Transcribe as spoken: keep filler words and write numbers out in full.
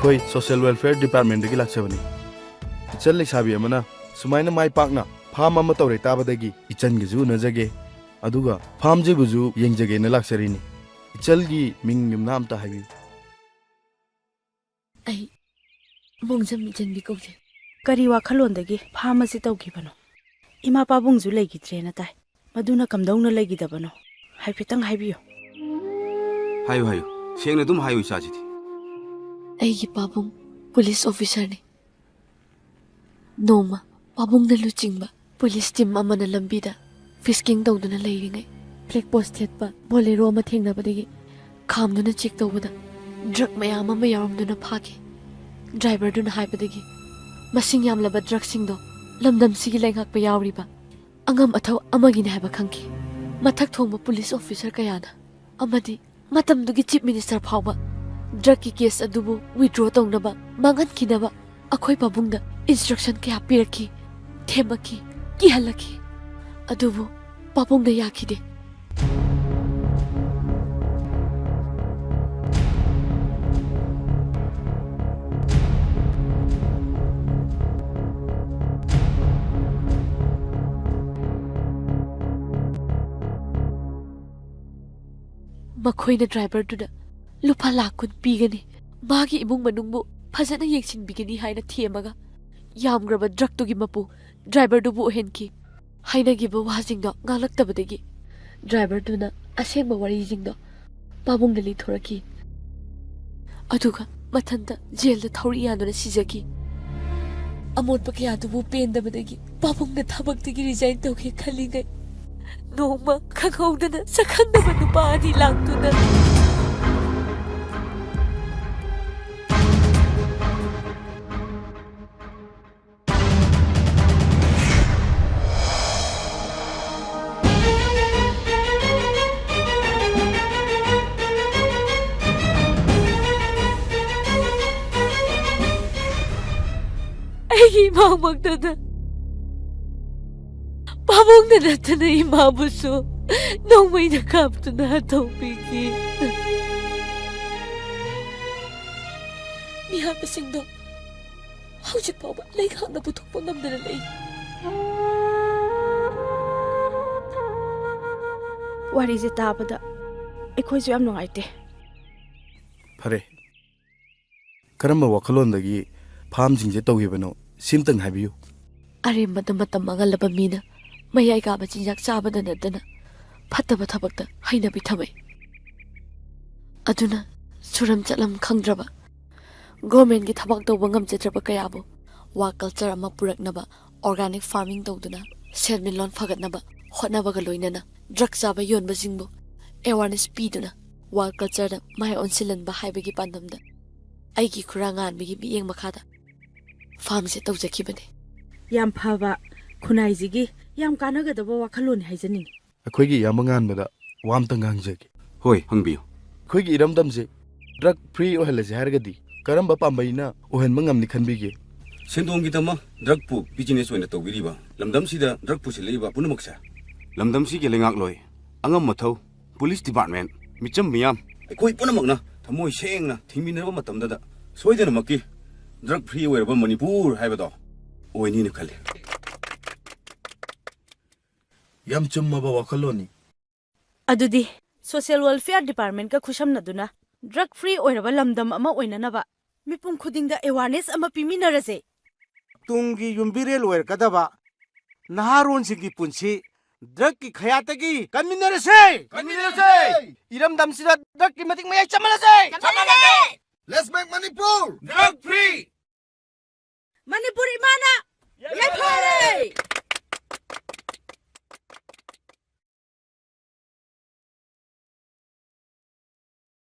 ꯑꯩꯈꯣꯏ Social Welfare Departmentꯇꯒꯤ ꯂꯥꯛꯆꯕꯅꯤ꯫ ꯏꯆꯜ ꯂꯩꯁꯥꯕꯤ ꯑꯃꯅ ꯁꯨꯃꯥꯏꯅ ꯃꯥꯏ ꯄꯥꯛꯅ farm ꯑꯃ ꯇꯧꯔꯦ ꯇꯥꯕꯗꯒꯤ ꯏꯆꯟꯒꯁꯨ ꯎꯅꯖꯒꯦ, ꯑꯗꯨꯒ farmꯁꯤꯕꯨꯁꯨ ꯌꯦꯡꯖꯒꯦꯅ ꯂꯥꯛꯆꯔꯤꯅꯤ꯫ ꯏꯆꯜꯒꯤ ꯃꯤꯡ ꯌꯨꯝꯅꯥꯝ ꯑꯝꯇ ꯍꯥꯏꯕꯤꯌꯨ꯫ ꯑꯩ ꯃꯣꯡꯖꯝ ꯏꯆꯟꯕꯤ ꯀꯧꯖꯩ꯫ ꯀꯔꯤ ꯋꯥꯈꯜꯂꯣꯟꯗꯒꯤ farm ꯑꯁꯤ ꯇꯧꯈꯤꯕꯅꯣ? ꯏꯃꯥ ꯄꯥꯕꯨꯡꯁꯨ ꯂꯩꯈꯤꯗ꯭ꯔꯦꯅ ꯇꯥꯏ꯫ ꯃꯗꯨꯅ ꯀꯝꯗꯧꯅ ꯂꯩꯈꯤꯗꯕꯅꯣ? ꯍꯥꯏꯐꯦꯠꯇꯪ ꯍꯥꯏꯕꯤꯌꯨ꯫ ꯍꯥꯏꯌꯨ, ꯍꯥꯏꯌꯨ꯫ ꯁꯦꯡꯅ ꯑꯗꯨꯝ ꯍꯥꯏꯌꯨ, ꯏꯆꯥꯁꯤꯗꯤ꯫ ꯑꯩꯒꯤ ꯄꯥꯕꯨꯡ police officerꯅꯤ꯫ ꯅꯣꯡꯃ ꯄꯥꯕꯨꯡꯅ ꯂꯨꯆꯤꯡꯕ police team ꯑꯃꯅ ꯂꯝꯕꯤꯗ frisking ꯇꯧꯗꯨꯅ ꯂꯩꯔꯤꯉꯩ, flag post ꯊꯦꯠꯄ Bolero ꯑꯃ ꯊꯦꯡꯅꯕꯗꯒꯤ ꯈꯥꯝꯗꯨꯅ check ꯇꯧꯕꯗ drug ꯃꯌꯥꯝ ꯑꯃ ꯌꯥꯎꯔꯝꯗꯨꯅ ꯐꯥꯈꯤ꯫ Driverꯗꯨꯅ ꯍꯥꯏꯕꯗꯒꯤ ꯃꯁꯤꯡ ꯌꯥꯝꯂꯕ drugꯁꯤꯡꯗꯣ ꯂꯝꯗꯝꯁꯤꯒꯤ ꯂꯩꯉꯥꯛꯄ ꯌꯥꯎꯔꯤꯕ ꯑꯉꯝ ꯑꯊꯧ ꯑꯃꯒꯤꯅꯤ ꯍꯥꯏꯕ ꯈꯪꯈꯤ꯫ ꯃꯊꯛ ꯊꯣꯡꯕ police officer ꯀꯌꯥꯅ ꯑꯃꯗꯤ ꯃꯇꯝꯗꯨꯒꯤ Chief Minister ꯐꯥꯎꯕ drugꯀꯤ case ꯑꯗꯨꯕꯨ withdraw ꯇꯧꯅꯕ ꯃꯥꯡꯍꯟꯈꯤꯅꯕ ꯑꯩꯈꯣꯏ ꯄꯥꯕꯨꯡꯗ instruction ꯀꯌꯥ ꯄꯤꯔꯛꯈꯤ, ꯊꯦꯝꯃꯛꯈꯤ, ꯀꯤꯍꯜꯂꯛꯈꯤ꯫ ꯑꯗꯨꯕꯨ ꯄꯥꯕꯨꯡꯅ ꯌꯥꯈꯤꯗꯦ꯫ ꯃꯈꯣꯏꯅ driverꯗꯨꯗ ꯂꯨꯄꯥ ꯂꯥꯈ ꯀꯨꯟ ꯄꯤꯒꯅꯤ, ꯃꯥꯒꯤ ꯏꯃꯨꯡ ꯃꯅꯨꯡꯕꯨ ꯐꯖꯅ ꯌꯦꯡꯁꯤꯟꯕꯤꯒꯅꯤ ꯍꯥꯏꯅ ꯊꯦꯝꯃꯒ ꯌꯥꯝꯈ꯭ꯔꯕ drugꯇꯨꯒꯤ ꯃꯄꯨ driverꯗꯨꯕꯨ ꯑꯣꯏꯍꯟꯈꯤ꯫ ꯍꯥꯏꯅꯈꯤꯕ ꯋꯥꯁꯤꯡꯗꯣ ꯉꯥꯡꯂꯛꯇꯕꯗꯒꯤ driverꯗꯨꯅ ꯑꯁꯦꯡꯕ ꯋꯥꯔꯤꯁꯤꯡꯗꯣ ꯄꯥꯕꯨꯡꯗ ꯂꯤꯊꯣꯔꯛꯈꯤ꯫ ꯑꯗꯨꯒ ꯃꯊꯟꯇ jailꯗ ꯊꯧꯔꯤ ꯌꯥꯟꯗꯨꯅ ꯁꯤꯖꯈꯤ꯫ ꯑꯃꯣꯠꯄ ꯀꯌꯥꯗꯨꯕꯨ ꯄꯦꯟꯗꯕꯗꯒꯤ ꯄꯥꯕꯨꯡꯅ ꯊꯕꯛꯇꯒꯤ resign ꯇꯧꯒꯦ ꯈꯜꯂꯤꯉꯩ, ꯅꯣꯡꯃ ꯈꯪꯍꯧꯗꯅ ꯁꯛꯈꯪꯗꯕ ꯅꯨꯄꯥ ꯑꯅꯤ ꯂꯥꯛꯇꯨꯅ ꯑꯩꯒꯤ ꯏꯃꯥꯃꯛꯇꯗ ꯄꯥꯕꯨꯡꯗ ꯅꯠꯇꯅ ꯏꯃꯥꯕꯨꯁꯨ ꯅꯣꯡꯃꯩꯅ ꯀꯥꯞꯇꯨꯅ ꯍꯥꯠꯇꯣꯛꯄꯤꯈꯤ꯫ ꯃꯤꯍꯥꯠꯄꯁꯤꯡꯗꯣ ꯍꯧꯖꯤꯛ ꯐꯥꯎꯕ ꯂꯩꯉꯥꯛꯅ ꯄꯨꯊꯣꯛꯄ ꯉꯝꯗꯅ ꯂꯩ꯫ ꯋꯥꯔꯤꯁꯦ ꯇꯥꯕꯗ ꯑꯩꯈꯣꯏꯁꯨ ꯌꯥꯝ ꯅꯨꯡꯉꯥꯏꯇꯦ꯫ ꯐꯔꯦ, ꯀꯔꯝꯕ ꯋꯥꯈꯜꯂꯣꯟꯗꯒꯤ ꯐꯥꯝꯁꯤꯡꯁꯦ ꯇꯧꯈꯤꯕꯅꯣ, ꯁꯤꯝꯇꯪ ꯍꯥꯏꯕꯤꯌꯨ꯫ ꯑꯔꯦꯝꯕꯗ ꯃꯇꯝ ꯃꯥꯡꯍꯜꯂꯕ ꯃꯤꯅ ꯃꯌꯥꯏ ꯀꯥꯕ ꯆꯤꯟꯖꯥꯛ ꯆꯥꯕꯗ ꯅꯠꯇꯅ ꯐꯠꯇꯕ ꯊꯕꯛꯇ ꯍꯩꯅꯕꯤ ꯊꯝꯃꯦ꯫ ꯑꯗꯨꯅ ꯁꯨꯔꯝ ꯆꯠꯂꯝ ꯈꯪꯗ꯭ꯔꯕ ꯒꯣꯔꯃꯦꯟꯒꯤ ꯊꯕꯛ ꯇꯧꯕ ꯉꯝꯖꯗ꯭ꯔꯕ ꯀꯌꯥꯕꯨ ꯋꯥ ꯀꯜꯆꯔ ꯑꯃ ꯄꯨꯔꯛꯅꯕ ꯑꯣꯔꯒꯥꯅꯤꯛ ꯐꯥꯔꯃꯤꯡ ꯇꯧꯗꯨꯅ ꯁꯦꯟꯃꯤꯠꯂꯣꯟ ꯐꯒꯠꯅꯕ ꯍꯣꯠꯅꯕꯒ ꯂꯣꯏꯅꯅ ꯗ꯭ꯔꯒ ꯆꯥꯕ ꯌꯣꯟꯕꯁꯤꯡꯕꯨ ꯑꯦꯋꯥꯔꯅꯦꯁ ꯄꯤꯗꯨꯅ ꯋꯥ ꯀꯜꯆꯔꯗ ꯃꯥꯏ ꯑꯣꯟꯁꯤꯜꯍꯟꯕ ꯍꯥꯏꯕꯒꯤ ꯄꯥꯟꯗꯝꯗ ꯑꯩꯒꯤ ꯈꯨꯔꯥ ꯉꯥꯟꯕꯒꯤ ꯃꯤꯠꯌꯦꯡ ꯃꯈꯥꯗ ꯐꯥꯔꯝꯁꯦ ꯇꯧꯖꯈꯤꯕꯅꯤ꯫ ꯌꯥꯝ ꯐꯕ ꯈꯨꯟꯅꯥꯏꯁꯤꯒꯤ ꯌꯥꯝ ꯀꯥꯟꯅꯒꯗꯕ ꯋꯥꯈꯜꯂꯣꯟꯅꯤ ꯍꯥꯏꯖꯅꯤꯡꯉꯤ꯫ ꯑꯩꯈꯣꯏꯒꯤ ꯏꯌꯥꯝꯕ ꯉꯥꯟꯕꯗ ꯋꯥ ꯑꯝꯇꯪ ꯉꯥꯡꯖꯒꯦ꯫ ꯍꯣꯏ, ꯍꯪꯕꯤꯌꯨ꯫ ꯑꯩꯈꯣꯏꯒꯤ ꯏꯔꯝꯗꯝꯁꯦ ꯗ꯭ꯔꯒ ꯐ꯭ꯔꯤ ꯑꯣꯏꯍꯜꯂꯁꯦ ꯍꯥꯏꯔꯒꯗꯤ ꯀꯔꯝꯕ ꯄꯥꯝꯕꯩꯅ ꯑꯣꯏꯍꯟꯕ ꯉꯝꯅꯤ ꯈꯟꯕꯤꯒꯦ? ꯁꯦꯟꯗꯣꯡꯒꯤꯗꯃꯛ ꯗ꯭ꯔꯒꯄꯨ ꯕꯤꯖꯤꯅꯦꯁ ꯑꯣꯏꯅ ꯇꯧꯕꯤꯔꯤꯕ ꯂꯝꯗꯝꯁꯤꯗ ꯗ꯭ꯔꯒ ꯄꯨꯁꯤꯜꯂꯛꯏꯕ ꯄꯨꯝꯅꯃꯛꯁꯦ꯫ ꯂꯝꯗꯝꯁꯤꯒꯤ ꯂꯩꯉꯥꯛꯂꯣꯏ, ꯑꯉꯝ ꯑꯊꯧ, ꯄꯨꯂꯤꯁ ꯗꯤꯄꯥꯔꯠꯃꯦꯟ, ꯃꯤꯆꯝ ꯃꯤꯌꯥꯝ, ꯑꯩꯈꯣꯏ ꯄꯨꯝꯅꯃꯛꯅ ꯊꯃꯣꯏ ꯁꯦꯡꯅ ꯊꯤꯡꯃꯤꯟꯅꯔꯕ ꯃꯇꯝꯗꯗ ꯁꯣꯏꯗꯅꯃꯛꯀꯤ ꯗ꯭ꯔꯒ ꯐ꯭ꯔꯤ ꯑꯣꯏꯔꯕ ꯃꯅꯤꯄꯨꯔ ꯍꯥꯏꯕꯗꯣ ꯑꯣꯏꯅꯤꯅ ꯈꯜꯂꯤ꯫ ꯌꯥꯝ ꯆꯨꯝꯃꯕ ꯋꯥꯈꯜꯂꯣꯟꯅꯤ꯫ ꯑꯗꯨꯗꯤ ꯁꯣꯁꯤꯌꯦꯜ ꯋꯦꯜꯐꯤꯌꯔ ꯗꯤꯄꯥꯔꯠꯃꯦꯟꯠꯀ ꯈꯨꯠꯁꯝꯅꯗꯨꯅ ꯗ꯭ꯔꯒ ꯐ꯭ꯔꯤ ꯑꯣꯏꯔꯕ ꯂꯝꯗꯝ ꯑꯃ ꯑꯣꯏꯅꯅꯕ ꯃꯤꯄꯨꯝ ꯈꯨꯗꯤꯡꯗ ꯑꯦꯋꯥꯔꯅꯦꯁ ꯑꯃ ꯄꯤꯃꯤꯟꯅꯔꯁꯦ꯫ ꯇꯨꯡꯒꯤ ꯌꯨꯝꯕꯤꯔꯦꯜ ꯑꯣꯏꯔꯛꯀꯗꯕ ꯅꯍꯥꯔꯣꯟꯁꯤꯡꯒꯤ ꯄꯨꯟꯁꯤ ꯗ꯭ꯔꯒꯀꯤ ꯈꯌꯥꯠꯇꯒꯤ ꯀꯟꯃꯤꯟꯅꯔꯁꯦ! ꯀꯟꯃꯤꯟꯅꯔꯁꯦ! ꯏꯔꯝꯗꯝꯁꯤꯗ ꯗ꯭ꯔꯒꯀꯤ ꯃꯇꯤꯛ ꯃꯌꯥꯏ ꯆꯝꯍꯜꯂꯁꯦ! ꯆꯝꯍꯜꯂꯁꯦ!